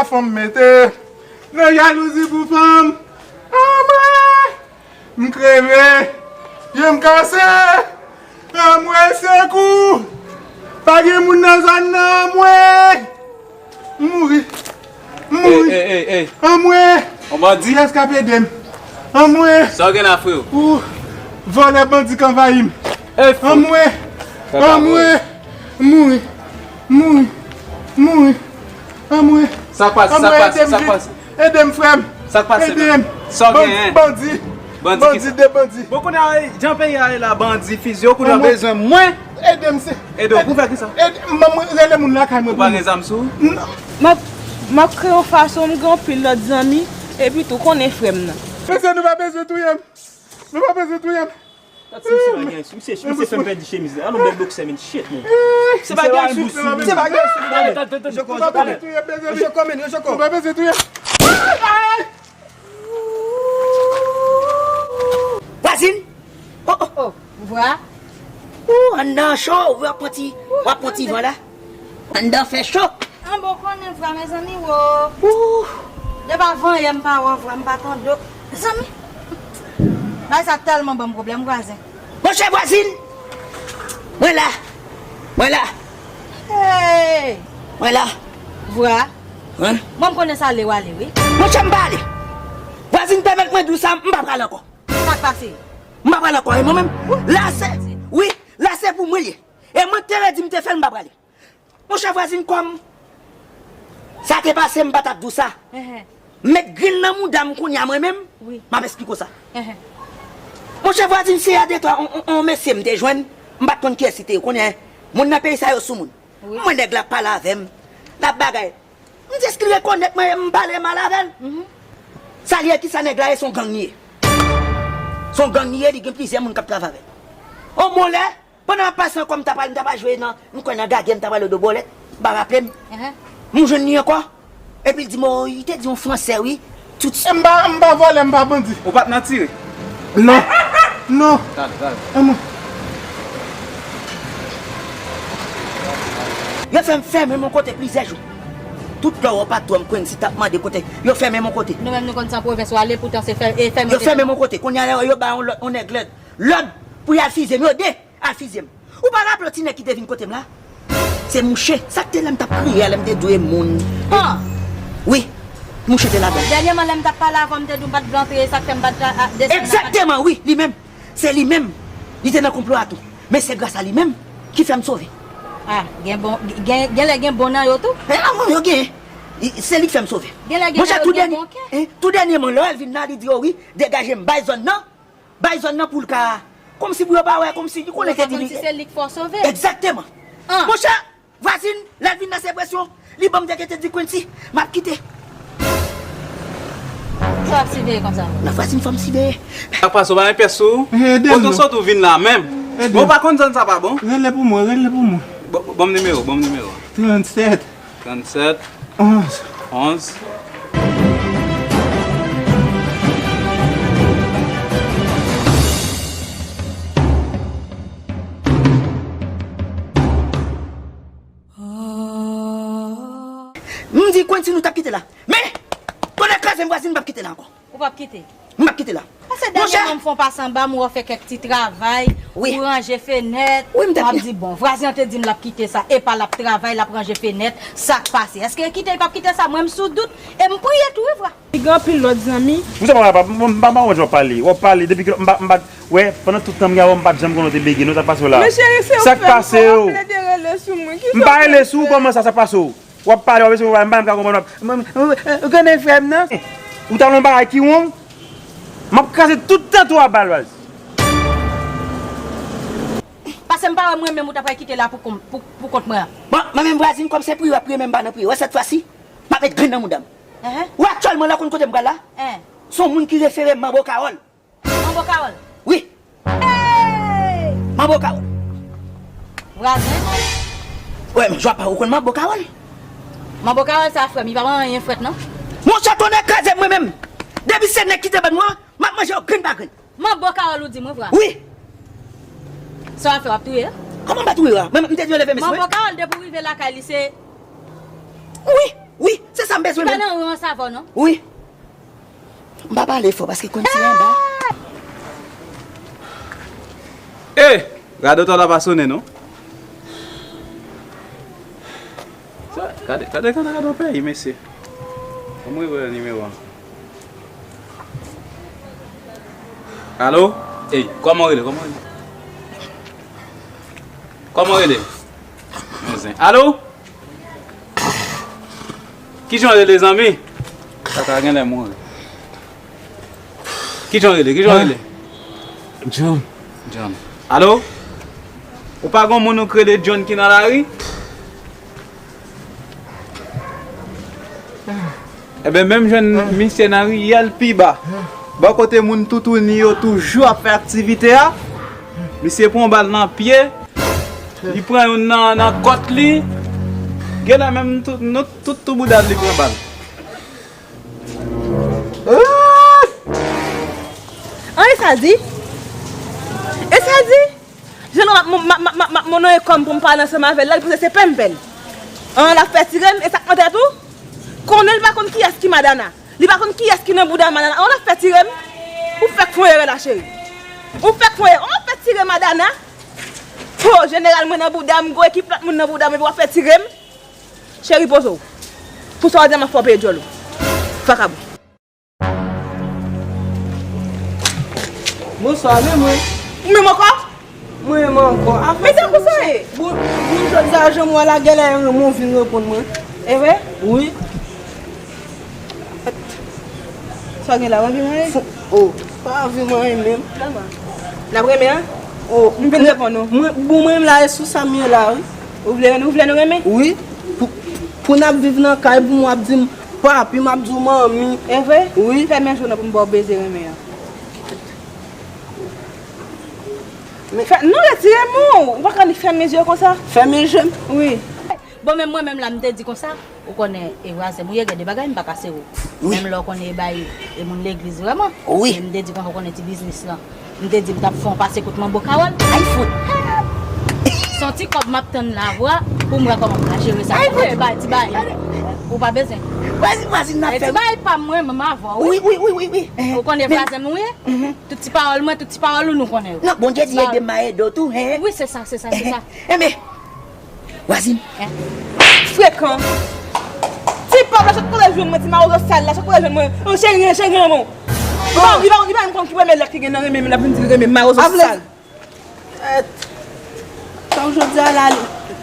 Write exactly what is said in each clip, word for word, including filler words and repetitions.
Fanm mete nan jalouzi pou fanm. Anmwe! M kreve! Je m kase! Anmwe, sekou! Pa gen moun nan zòn nan, anmwe! M mouri! M mouri! Ey, ey, ey, ey! Anmwe! On bandi? Kiyès k ap ede m? Anmwe! Sa w gen la, freo? Ou vòlè bandi k anvayi m! Ey, freo! Anmwe! Anmwe! M mouri! M mouri! M mouri! Anmwe! Sa k pase? Sa k pase? Sa k pase? Ede m, frè m! Sa k pase, menm? Ede m! Sa w genyen? Bandi! Bandi ki sa? Bandi, de bandi! Bon, kounye a, jan peyi a ye la, bandi, fizi, yo kounye a bezwen mwen! Ede m, se... Ede w pou fè ki sa? Ede m, ban mwen rele moun lakay mwen pou mwen. Ou pa gen zam sou ou? M ap, m ap kreye yon fason, m gen anpil lòt zanmi, epi tou, konnen frè m nan. Mesye, nou pa bezwen touye m! Nou pa bezwen touye m! Gad si misye pa gen sou. Misye, misye fè m pèdi chemiz la. Alon bèl boksè, men shit, men. Se pa gen sou. Se pa gen sou. Rejoko, rejoko, men. Rejoko, men. Rejoko, men. Rejoko. Vwazin! Oh, oh, oh. Vwa. Ou anndan cho, w ap pran ti, w ap pran ti van la. Anndan fè cho. An bon konnen vwa, mezanmi, wo. Ou. Depi avan yè m pa wè vwa, m pa tande w. Mezanmi. Bagay sa tèlman ban m pwoblèm, vwazen. Monchè vwazin! Mwen la! Mwen la! Hey! Mwen la! Vwa. Hein? Mwen m konnen sa lè w ale, wi. Monchè m pa ale! Vwazin pèmèt mwen di w sa, m pa pral ankò. Sa k pase? M pa pral ankò, e mwen menm. La se, wi, la se pou mwen l ye. E mwen te redi m te fè l, m pa prale. Monchè vwazin, kòm sa te pase, m pa t ap di w sa. Enhen. M met grenn nan mouda m kounye a mwen menm, wi, m ap esplike w sa. Enhen. Monchè vwazin, se a de twa on, on, on mesye m te jwenn, m pa t konn kiyès li te ye. Kounye a, moun nan peyi sa yo sou moun. Wi. M wè nèg la ap pale avè m, l ap bagay. M jis li rekonèt mwen, m pale mal avè l. Mhm. Sa l ye, kisa nèg la ye, se yon gang li ye. Se yon gang li ye, li gen plizyè moun k ap travay avè l. On bon lè, pandan m ap pase ankò, m ta pral, m ta pral jwe nan, m kwè nan gagè, m ta pral odo bòlèt, m pa raple m. Enhen. M jwenn li ankò, epi l di m, o, li te di yon fransè, wi. Tout... M pa, m pa vòlè, m pa bandi. Ou pa t nan tire? Non. Non. Gade, gade. Anmwe. Yo fè m fèmen m yon kote plizyè jou. Tout lò w pa twò m Quincy t ap mande kote. Yo fèmen m yon kote. Nou menm nou konn sa pwovens w ale, poutan se fè, e fèmen. Yo fèmen m yon kote. Kounye a yo ba yon lòt, yon nèg lòd, lòd pou y al fize m. Yo de al fize m. Ou pa raple w ti nèg ki te vin kote m la? Se mouche. Sa k te lè m t ap kriye a, lè m te dwe moun. Ah! Wi. Mouche te ladan. Dènyèman, lè m t ap pale avè w, m te di w m pa t vle antre, e sa k fè m pa t a, a, desann nan. Egzakteman, wi, li menm. Se li menm. Li te nan konplo a tou. Men se gras a li menm ki fè m sove. Ah, gen bon, gen, genlè gen bon nan yo tou. E, a, bon, yo gen. I, se li k fè m sove. Genlè gen nan yo gen bon kè. Monchè, tou dènye, eh, tou dènyèman, lè w al vin la, li di yo, wi, degaje m, bay zòn nan. Bay zòn nan pou l ka, kòmsi pou yo pa wè, kòmsi li konnen te di li. Yo pa konn si se li k fè w sove. Egzakteman. Ah. Monchè, vwazin, lè l vin nan se presyon, li ban m te kete di Quincy, m ap kite. Sa w ap siveye konsa? Nan vwazin fò m siveye. Sa k pase, w pa gen pyès sou ou? Ede m non. Kote w sot ou vin la menm? Ede m. Bon, ou pa konn zòn sa pa bon? Rele pou mwen, rele pou mwen. Bon, ban m nimewo, ban m nimewo. Trannsèt. Trannsèt. Onz. Onz. M di Quincy nou t ap kite la. Men, tonnè kraze m, vwazin, m p ap kite la ankò. Ou p ap kite? M p ap kite la. Paske dènyèman m fè yon pase anba m, m wè w fè kèk ti travay, wi, ou ranje fenèt. Wi, m t ap di, bon, vwazen an te di m l ap kite sa, epa l ap travay, l ap ranje fenèt, sa k pase? Èske l kite, l p ap kite sa? Mwen, m sou dout, e m priye tou, wi, vwa. Li gen anpil lòt zanmi. Ou sa pa, pa, m pa, m pa wè jan w pale. W ap pale depi kilè, m pa, m pa, wè, pandan tout tan m gen avè w, m pa t janm konnen w te bege, non, sa k pase w la? Men cheri, se ou k fè m sa, w ap plede rele sou mwen. Kisa w fè? M pa rele sou ou, kòman sa, sa k pase w? W ap pale, w ap eseye pale, m pa menm ka konprann w ap, m, m, m, grenn frè m nan. Ou ta yon bagay ki won, m ap kraze tout tèt ou a bal, baz. Paske m pa wè mwen menm ou ta pral kite la pou kont, pou, pou kont mwen an. Bon, mwen menm vwazin, kòm se priye w ap priye, men m pa nan priye. Wè, sèt fwa si, m ap met grenn nan mouda m. Enhen. Ou aktyèlman la, konn kote m pral la? Enhen. Se yon moun ki refere m Manbo Kawòl. Manbo Kawòl? Wi. Hey! Manbo Kawòl. Vwazen? Wè, men jwa pa ou konn Manbo Kawòl? Manbo Kawòl sa frè m, li pa ban anyen frèt non. Monchè tonnè kraze m mwen menm. Depi se nèg ki te ban mwen, m ap manje yo grenn pa grenn. Manbo Kawòl ou di mwen vwa? Wi. Sa w ap fè, w ap touye l? Kòman m pa touye w a? Mwen, m te di yo leve mesye. Manbo Kawòl depi w rive lakay li se... Wi, wi, se sa. M bezwen menm. Ou pa nan rans avè w non. Wi. M pa pale fò paske konn se anba. E! Radòtò la pa sonnen non. Sa, gade, gade, gade, gade yon peyi, mesye. Ban mwen wè nimewo a. Alo? Ey, kòman w rele? Kòman w rele? Kòman w rele? Alo? Kijan w rele, zanmi? Sa ka genlè mouri. Kijan w rele? Kijan w rele? John. John. Alo? Ou pa gon moun ou k rele John ki nan lari? Enben, menm jan misye nan riyèl pi ba, bò kote moun toutouni yo toujou ap fè aktivite a, misye pran bal nan pye, li pran youn nan, nan kòt li, genlè menm tout, nou, tout, tout bouda l li pran bal. An, e sa di? E sa di? Jan nou m ap, m ap, m ap, m ap, m ap mononye kò m pou m pale ansanm avè l la, li panse se pè m pè l. An, l ap fè tire m, e sa k nan tèt ou? Konnen l pa konn kiyès ki Madana. Li pa konn kiyès ki nan bouda Madana. An, l ap fè tire m. Ou fèk fon erè la, cheri. Ou fèk fon erè. An, l ap fè tire Madana. Po, jeneral mwen nan bouda m, gwo ekip lòt moun nan bouda m, epi w ap fè tire m. Cheri, poze w. Pou sa w di a, m ap fè w peye djòl ou. Vakabon. Bonswa, men mwen. Ou menm ankò? Mwen menm ankò. Avan. Men tankou sa ye. Bon, bon, jodi a, jan m wè la, genlè renmen w vin reponn mwen. E vre? Wi. Sa w gen la, w anvi mwen? Fon, oh, pa anvi mwen menm. Kòman? N ap renmen an? Oh, m vin reponn ou. Mwen, bon, mwen menm la, e sou sa m ye la, wi. Ou vle, ou vle nou renmen? Wi. Pou, pou n ap viv nan kay, pou mwen ap di m papi, m ap di w manmi. E vre? Wi. Fèmen je w non pou m ba w beze renmen an. Men fè, non, retire men w. Ou pa ka annik fèmen je w konsa. Fèmen je m? Wi. Bon, men mwen menm la, m te di konsa, ou konnen, e vwazen m ou ye, gen de bagay m pa ka sere w. Wi. Menm lè w konnen e bay, e moun legliz vrèman. Wi. Men m te di konsa, ou konnen ti biznis lan. M te di m t ap fè yon pase kout manbo Kawòl. Ay, fout. Se yon ti kòb m ap tann la, vwa, pou m wè kòman m ka jere sa. Ay, fout. Ou bay, ti bay. Ou pa bezwen. Vwazin, vwazin, n ap fè. E ti bay pa m mwen, menm avè w, wi. Wi, wi, wi, wi, wi. Ou konnen vwazen m ou ye? Mhm. Tout ti pawòl mwen, tout ti pawòl ou, nou konnen yo. Non, Bondye di ede m a ede w tou, hen. Wi, se sa, se sa, se sa. Enben, vwazin. Frekan. Ti pòv la, chak kote l jwenn mwen, ti mawozo sal la, chak kote l jwenn mwen, yon cheri, yon cheri, yon bon. Li pa, li pa, li pa menm konn ki premye lèt ki gen nan renmen m, l ap vin di l renmen m, mawozo sal. Èt, tank jodi a la,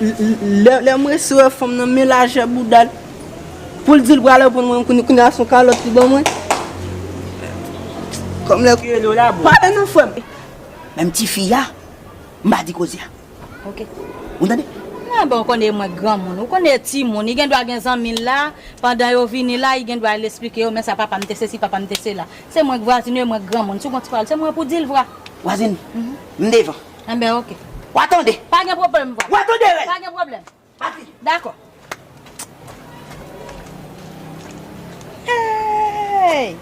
lè, lè m resi wè fanm nan men lajè bouda l, pou l di l pral reponn mwen, kounye, kounye a se yon kalòt li ban mwen. Kòm lè, pale non, frè m. Menm tifi a, m pa di koze a. Ok. Ou tande? Nan, bon, ou konnen mwen granmoun. Ou konnen timoun, li gen dwa gen zanmi l la, pandan yo vini la, li gen dwa al esplike yo, men sa papa m te sesi, papa m te sela. Se mwen k vwazin yo, mwen k granmoun. Si w gon ti pawòl, se mwen pou di l vwa. Vwazin, m devan. Enben, ok. W a tande? Pa gen pwoblèm, vwa. W a tande, rèl? Pa gen pwoblèm. Dakò. Hey!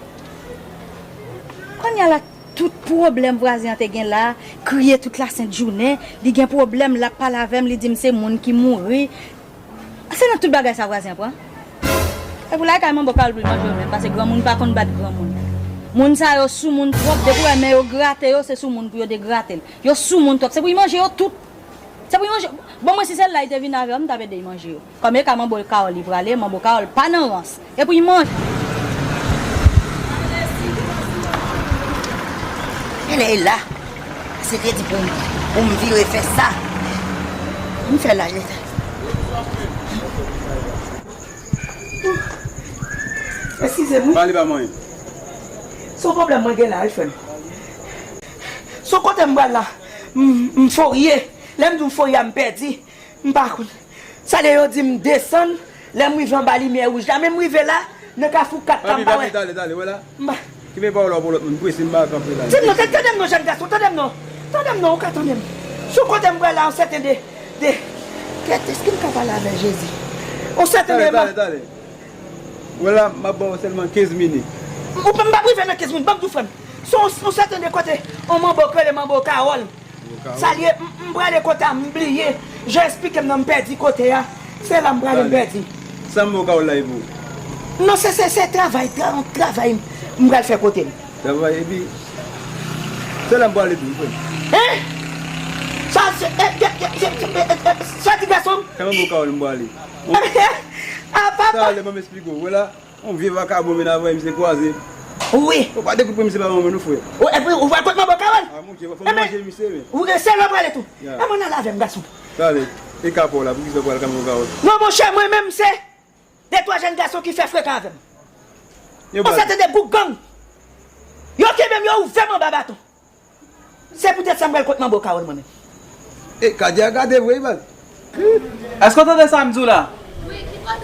Kounye a la, tout pwoblèm vwazen an te gen la, kriye tout lasent jounen, li gen pwoblèm, l ap pale avè m, li di m se moun ki mouri. Se nan tout bagay sa vwazen an pran? Epi w lakay manbo Kawòl pou l manje w menm, paske granmoun pa konn bat granmoun. Moun sa yo soumoun twòp, depi w wè men yo grate yo, se soumoun pou yo degrate l. Yo soumoun twòp, se pou y manje yo tout. Se pou y manje. Bon, mwen, si se la li te vin avè yo, m t ap ede y manje yo. Kòm e ka manbo Kawòl li prale, manbo Kawòl pa nan rans. E pou y manje. Genlè e la, se te di pou m, pou m vire fè sa. M fè la, je. Eskize m, wi. Pale pa mwen. Se yon pwoblèm mwen gen la, wi, frè m. Se yon kote m pral la, m, m forye. Lè m di w forye a, m pèdi. M pa konn. Sa lè yo di m desann, lè m rive anba limyè wouj la, men m rive la, nan kafou kat la, m pa wè. Papi, papi, tale, tale, wè la. M pa. Kenbe pawòl ou pou lòt moun, prese, m pa kanpe la. Di m non, tande, tande m non, jèn gason, tande m non. Tande m non, ou ka tande m. Sou kote m pral la, yon sèten de, de, kèt, èske m ka pale avè Jezi? Yon sèten de. Tale, tale, tale. Wè la, m ap ba w sèlman kenz minit. Ou pa, m p ap rive nan kenz minit, ban m di w, frè m. Se yon, yon sèten de kote, yon manbo k rele manbo Kawòl. Sa l ye, m, m prale kote a, m bliye. Jan esplike m nan, m pèdi kote a. Se la m prale, m pèdi. Sa m ba w Kawòl la e pou ou? Non, se, se, se travay, tra-, yon travay m pral fè kote m. Travay, epi, se la m prale tou, wi, frè m. Hein? Sa, se, e, e, e, se, se, e, e, e, sa ti gason? Se manbo Kawòl m prale. Apa, apa. Talè, ban m esplike w. Wè la, yon vye vakabon vin avè misye kwaze. Wi. Ou pa te kout pou misye pa manman nou, frè. Ou, epi, ou pral kot manbo Kawòl? Ah, monchè, fò m manje misye, men. Ou, se la w prale tou. Ya. Epi, w al avè m, gason. Talè, e ka pa w la, poukisa w pral ka manbo Kawòl? Non, monchè, mwen menm, se de twa jèn gason ki fè frekan avè m. Yo, baz. Yon sèten de boug gang. Yo kenbe m, yo ouvè m anba baton. Se poutèt sa m pral kot manbo Kawòl mwen menm. E, Kadya gade vre, baz. Èske w tande sa m di w la?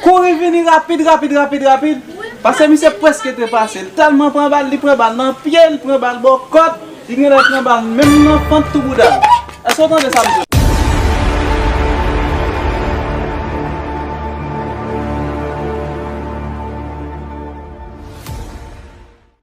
Kouri vini rapid, rapid, rapid, rapid. Paske misye prèske trepase l. Tèlman pran bal, li pran bal nan pye, li pran bal bò kòt, li genlè pran bal menm nan fant tou bouda l. Èske w tande sa m di w la?